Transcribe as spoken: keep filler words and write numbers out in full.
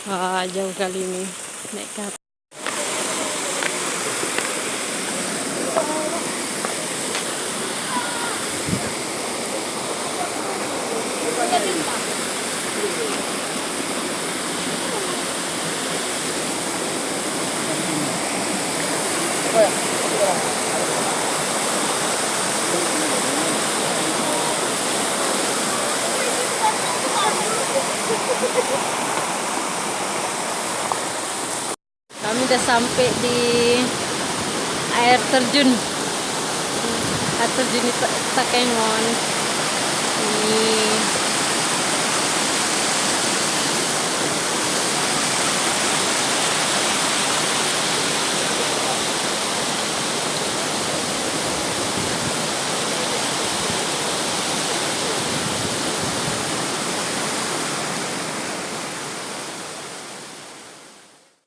Wah, jauh kali ni naik kapal. Kami dah sampai di air terjun. Air terjun di Ta-, Takengon. Ini